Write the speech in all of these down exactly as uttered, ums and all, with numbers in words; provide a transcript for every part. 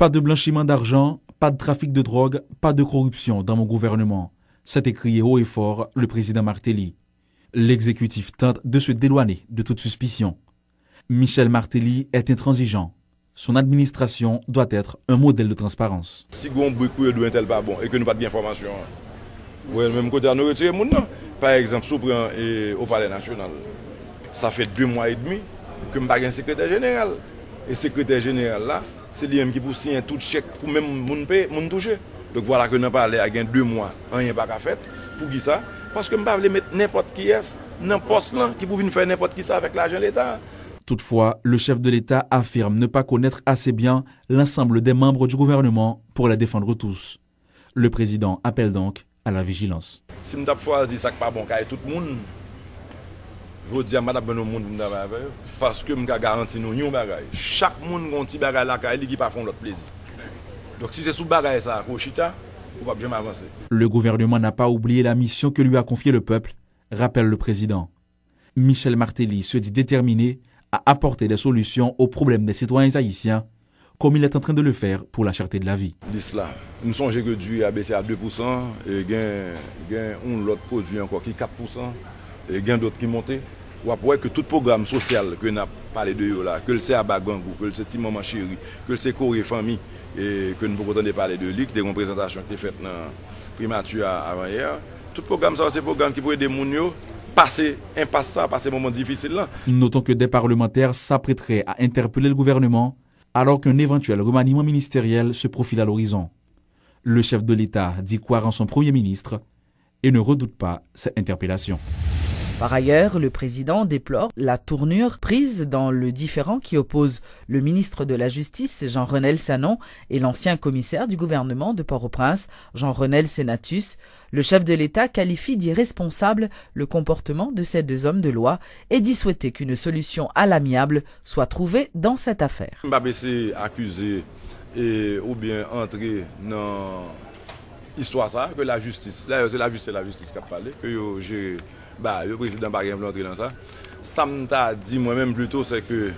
Pas de blanchiment d'argent, pas de trafic de drogue, pas de corruption dans mon gouvernement, s'est écrié haut et fort le président Martelly. L'exécutif tente de se dédouaner de toute suspicion. Michel Martelly est intransigeant. Son administration doit être un modèle de transparence. Si gon bri kou yo di entèl pa bon e ke nou pa t gen enfòmasyon an, wè menm kote a nou retire moun nan. Pa egzanp, si w pran e, o Palè Nasyonal, sa fè de mwa edmi ke m pa gen sekretè jeneral. E sekretè jeneral la, se li menm ki pou siyen tout chèk pou menm moun peye, moun touche. Donk vwala ke nan palè a gen de mwa, anyen pa ka fèt. Poukisa? Paske m pa vle met nenpòt kiyès nan pòs lan ki pou vin fè nenpòt kisa avèk lajan Leta. Toutefois, le chef de l'État affirme ne pas connaître assez bien l'ensemble des membres du gouvernement pour les défendre tous. Le président appelle donc à la vigilance. Si m t ap chwazi sa k pa bon kay tout moun, jodi a m pa t ap jwenn yon moun pou m travay avè yo. Paske m ka garanti nou yon bagay, chak moun gen yon ti bagay lakay li ki pa fè yon lòt plezi. Donk si se sou bagay sa a ke w chita, ou p ap janm avanse. Le gouvernement n'a pas oublié la mission que lui a confiée le peuple, rappelle le président. Michel Martelly se dit déterminé à apporter des solutions aux problèmes des citoyens haïtiens, comme il est en train de le faire pour la cherté de la vie. Lis la. M sonje ke diri a bese a de pousan, e gen, gen yon lòt pwodui ankò ki kat pousan, e gen dòt ki monte. W ap wè ke tout pwogram sosyal ke n ap pale de yo la, ke l se Aba Grangou, ke l se Ti Manman Cheri, ke l se Kore Fanmi, e ke n poko tande pale de li, ki te gen yon prezantasyon ki te fèt nan primati a avan yè, tout pwogram sa yo se pwogram ki pou ede moun yo pase enpas sa, pase moman difisil lan. Notons que des parlementaires s'apprêteraient à interpeller le gouvernement alors qu'un éventuel remaniement ministériel se profile à l'horizon. Le chef de l'État dit croire en son Premier ministre et ne redoute pas cette interpellation. Par ailleurs, le président déplore la tournure prise dans le différend qui oppose le ministre de la Justice, Jean Renel Sanon, et l'ancien commissaire du gouvernement de Port-au-Prince, Jean Renel Senatus. Le chef de l'État qualifie d'irresponsable le comportement de ces deux hommes de loi et dit souhaiter qu'une solution à l'amiable soit trouvée dans cette affaire. M p ap eseye akize e, oubyen antre nan istwa sa a ke lajistis, dayè se lajistis, se lajistis k ap pale, ke yo jere bagay yo, prezidan pa gen pou l antre nan sa. Sa m ta di mwen menm plito, c'est que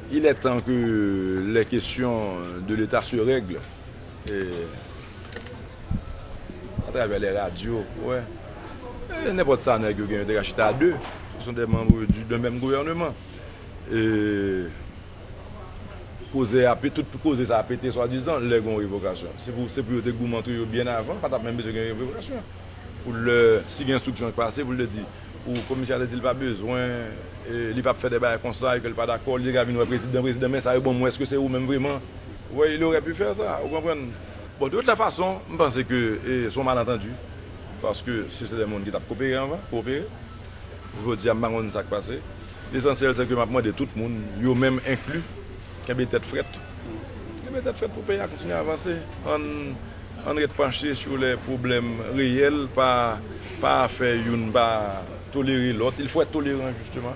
il est temps que les questions de l'État se règlent e, à travers les radios, ou wè. E nenpòt sa nèg yo gen, yo te ka chita a de, ce sont des membres du, d'un même gouvernement. E koze a, tout koze sa a pete swadizan lè gen yon revokasyon. Se pou, se pou yo te goumen antre yo byen avan, pa t ap menm bezwen gen revokasyon. Pou lè, si gen enstriksyon k pase, pou l te di, ou komisè a te di l pa bezwen, e li p ap fè de bagay konsa, e ke l pa dakò, li te ka vin wè prezidan, prezidan, men sa yo ban m, èske se ou menm vreman? Ou wè, il aurait pu faire ça, ou konprann? Bon, de toute façon, m panse ke e, se yon malantandi, paske si se de moun ki t ap kopere anvan, koopere, jodi a m pa konn sa k pase. Lesansyèl se ke m ap mande tout moun, yo menm enkli, kenbe tèt frèt. Kenbe tèt frèt pou peyi a kontinye avanse. Ann, ann ret panche sou lè pwoblèm reyèl, pa, pa fè youn pa tolere lòt. Il faut être tolérant, justement.